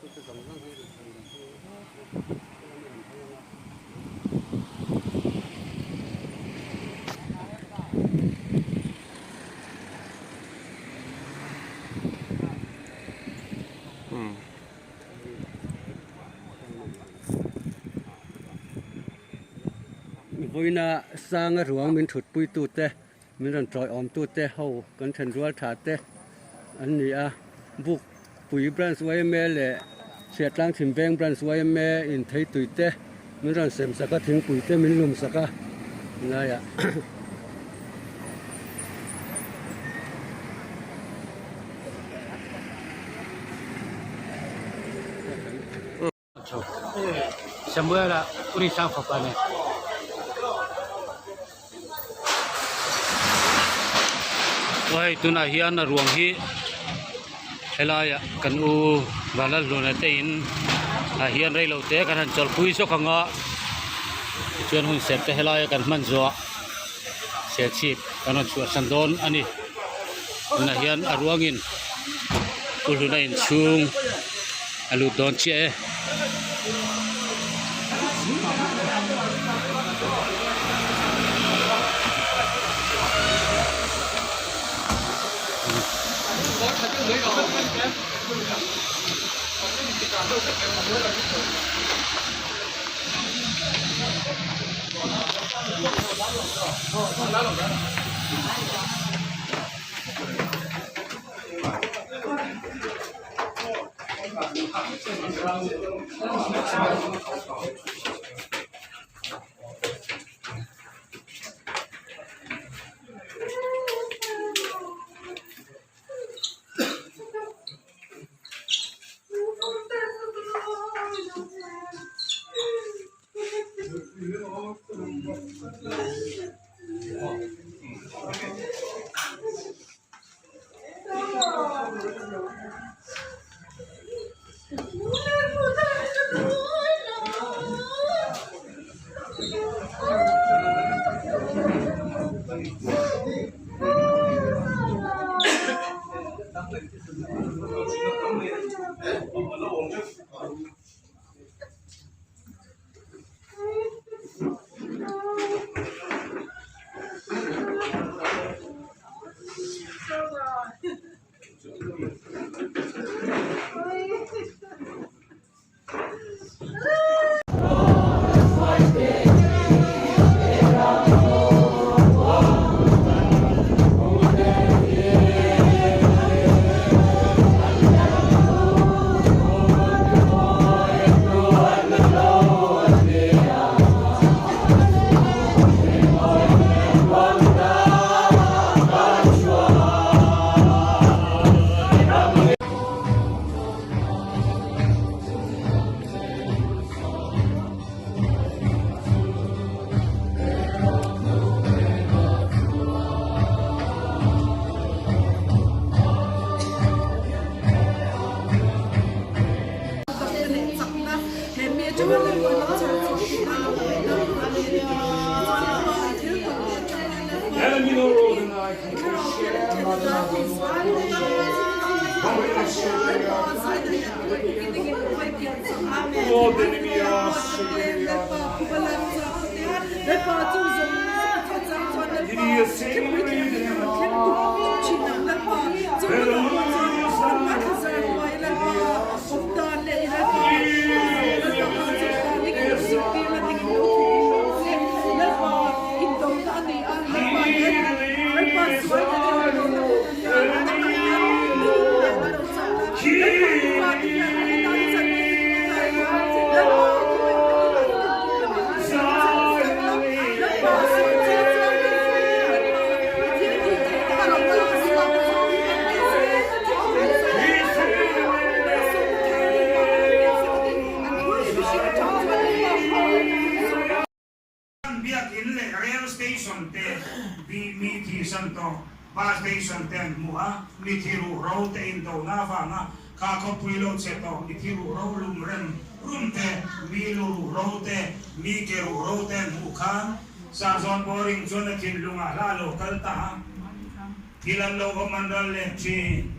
tute zawng zawng hi rawn chhan dan hi helami rawn hawi ang a. Vawiina sanga ruang min thutpui tute min rawn tawiawm tute ho kan then rual tha te an ni a buk pui branch yma leh chhiahtlang chhim veng branch yma in thei tui te min rawn sem sak a thingpui te min lum sak a helaiah. Samuela uri sang fapa nen. Aw hei tunah hian a ruang hi helaiah kan u Vanlalhluna te in ah hian reilo te kan han chawlhpui zawk ang a tichuan hun serh te helaia kan hman zawh serchhip kan rawn chhuahsan dawn a ni tunah hian a ruangin u Hluna inchhung. A lut dawn chiah e. Biakin leh Rail Station te bi mi thi san tawh, Bus Station te an hmu a, mi thi ruhro te indona avanga kha khawpui lo che tawh, mi thi ruhro lum rem rum te, mi lu ruhro te, mi ke ruhro te an hmuh khan Sahzawn Boring chuan a thinlungah hla a lo kal ta a, thil an lo awm an ral leh thin.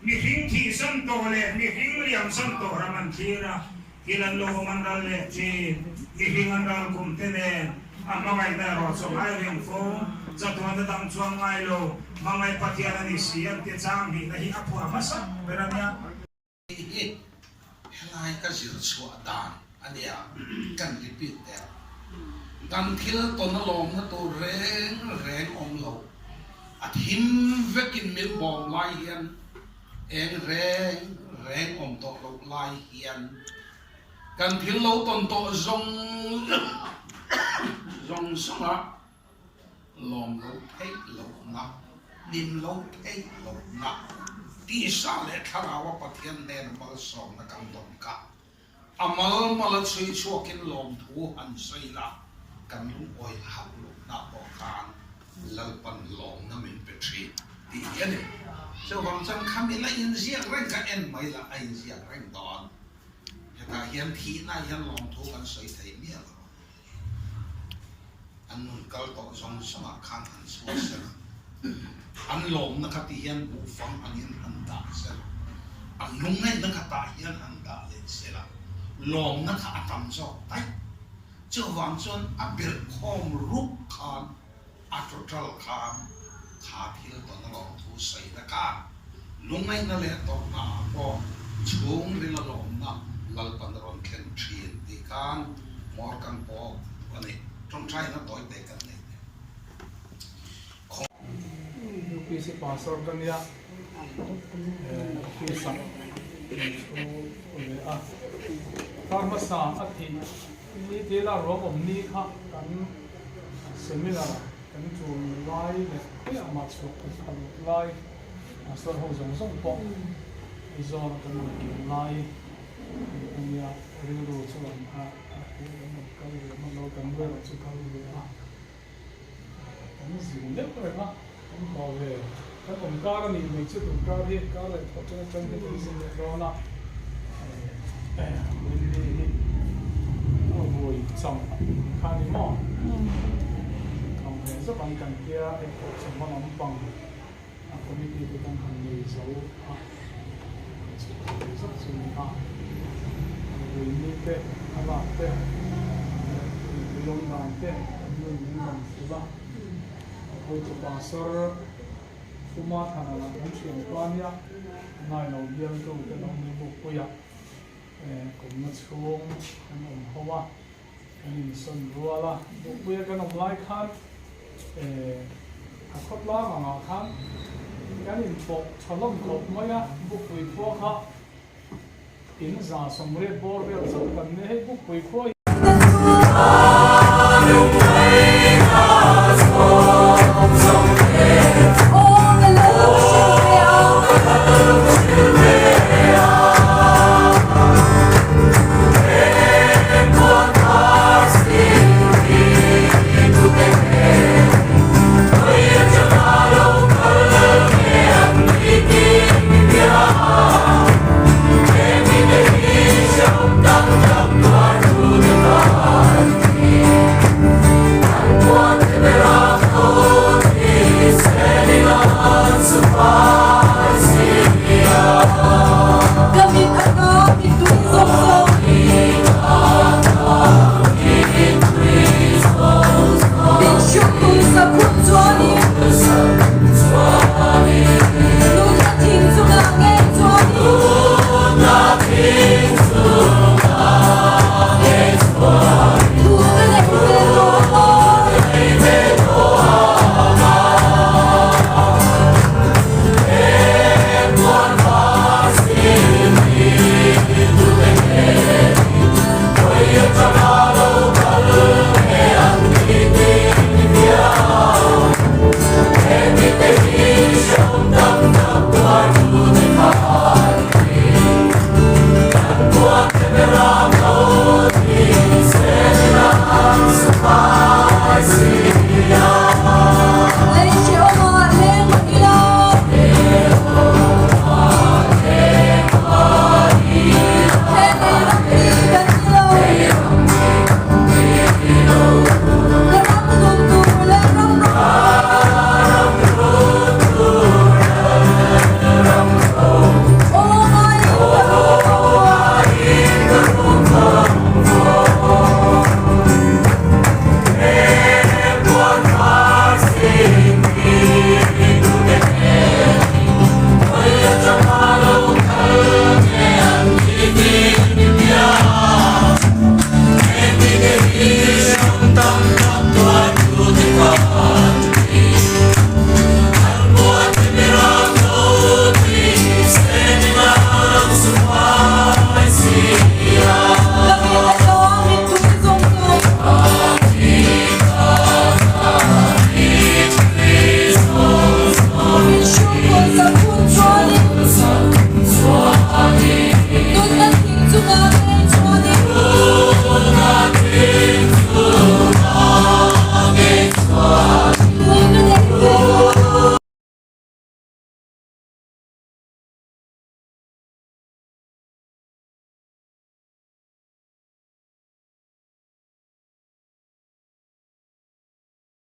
Mihring thihsan tawh leh mihring liamsan tawh ram an thlir a, thil an lo awm an ral leh thin. Mihring an ral kum te nen a hmangaihna erawh chu ngai reng fo. Chatuan a dang chuang ngai lo, hmangaih Pathian a ni si an ti chang hnihna hi a phuah hmasa ber a nia. Hei hi helai ka zir chhuah dan a nia, kan repeat teh ang. Kan thil tawn a lawmna tur reng reng awm lo, a thim vekin min bawm lai hian eng reng reng awm tawh loh lai hian kan thil lo tawn tawh zawng zawng zawngah Lawm lo theih lohna, hlim lo theih lohna, tisa leh thlaraua Pathian hnena malsawmna kan dawn kha a mal mala chhui chhuakin lawmthu han sawi la, kan lungawi hauh lohna pawh khan Lalpan lawmna min pe thin tih hi a ni. Chuvang chuan khami la inziak reng kha en mai la, a inziak reng dawn. Hetah hian thihna hian lawmthu kan sawi thei miah lo. An nun kal tawh zawng zawngah khan an chhuah sel a, an lawmna kha ti hian buhfang angin an dah sel a, an lungngaihna kha tah hian an dah leh sel a, lawmna kha a tam zawk daih. Chuvang chuan a belhkhawm rup khan a total khan kha thil tawn a lawmthu sawina khan lungngaihna leh tawrhna ah pawh chhungril a lawmna Lalpan a rawn thlen thin tih khan hmawr kan pawk a ni. Tawngtaina tawi te kan nei teh. UPC Pastor ka nia office ah min thu ve a, kar hmasa a thih ni te la ruang awm ni kha kan seminar kan tul lai leh khawiah mah chhuak kan khalh lai Pastor ho zawng zawng pawh Aizawl a kan rawn tul lai a nia rilru chuan a rawn kal ve hman lo kan erawh chu kal ve a. Kan zin deuh reng a, kan haw ve. Kan awm kar a nih mai chu tun kar hi kar leh thawh ṭan aṭang hian kan zin leh dawn a. Wendy hi a vui cham kha a ni maw? Ang ve zauh ang kan tia hei pawh cham a lampang a committee te kan han nei zo a, chhuk ve zauh chu ni a. Vui ni te, a lak te, mipui awm dan te kan nun min rawn hrilh a. A tho chu Pastor Puma Thana lah kan thian pa nia, ngai lo bial tu te lo ni buk pui a, kumna chhung kan awm ho a, kan insawn rual a. Bukpuia kan awm lai khan a khawtlang angah khan kan inpawh tha hlawm khawp mai a, Bukpui khua kha In 180 bawr vel chauh kan ni hei Bukpui khua hi.